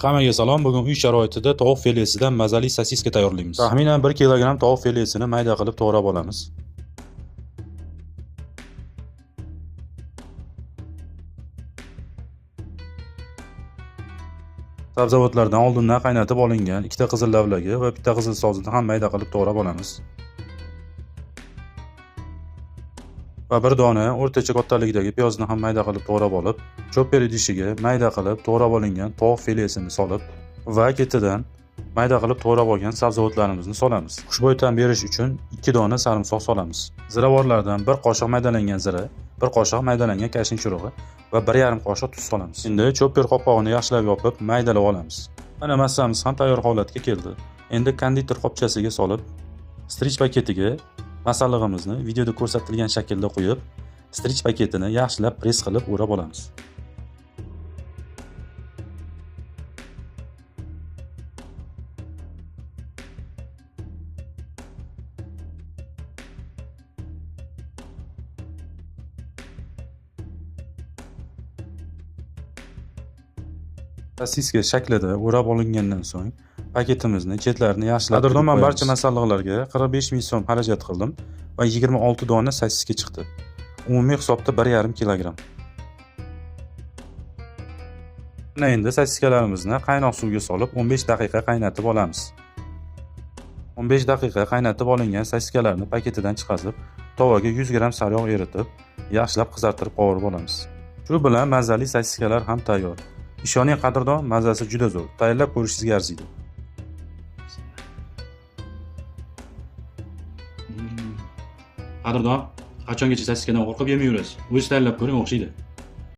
Hammaga salom. Bugun uy sharoitida tovuq filesidan mazali sosiska tayyorlaymiz. Taxminan 1 kilogramm tovuq filesini mayda qilib to'g'rab olamiz. Sabzavotlardan oldindan qaynatib olingan 2 ta qizil lavlagi va 1 ta qizil sovzini ham mayda qilib to'g'rab olamiz. Va bir dona o'rtacha kattalikdagi piyozni ham mayda qilib to'g'rab olib, chopper idishiga mayda qilib to'g'rab olingan tovuq filesini solib va ketidan mayda qilib to'g'rab olgan sabzavotlarimizni solamiz. Xushbo'y ta'm berish uchun 2 dona sarimsoq solamiz. Ziravorlardan 1 qoshiq maydalangan zira, 1 qoshiq maydalangan kashin churug'i va 1,5 qoshiq tuz solamiz. Endi chopper qopqog'ini yaxshilab yopib, maydalab olamiz. Mana massamiz ham tayyor holatga keldi. Endi konditer qopchasiga solib, strich paketiga masallig'imizni videoda ko'rsatilgan shaklda qo'yib, strich paketini yaxshilab press qilib o'rab olamiz. Sosiska shaklida o'rab olingandan so'ng paketimizni chetlarini yaxshilab. Qadrdon, men barcha masalliqlarga 45 ming so'm xarajat qildim va 26 dona sosiska chiqdi. Umumiy hisobda 1,5 kilogramm. Mana endi sosiskalarimizni qaynoq suvga solib 15 daqiqa qaynatib olamiz. 15 daqiqa qaynatib olingan sosiskalarni paketidan chiqarib, tovaga 100 gramm sariyog' eritib, yaxshilab qizartirib qovurib olamiz. Shu bilan mazali sosiskalar ham tayyor. Ishoning qadrdon, mazasi juda zo'r. Tayyorlab ko'rishingizga arziydi. Qadrdon, qachongacha sosiskadan qo'rqib yemay yurasiz? O'zingiz tayyorlab ko'ring, o'xshaydi.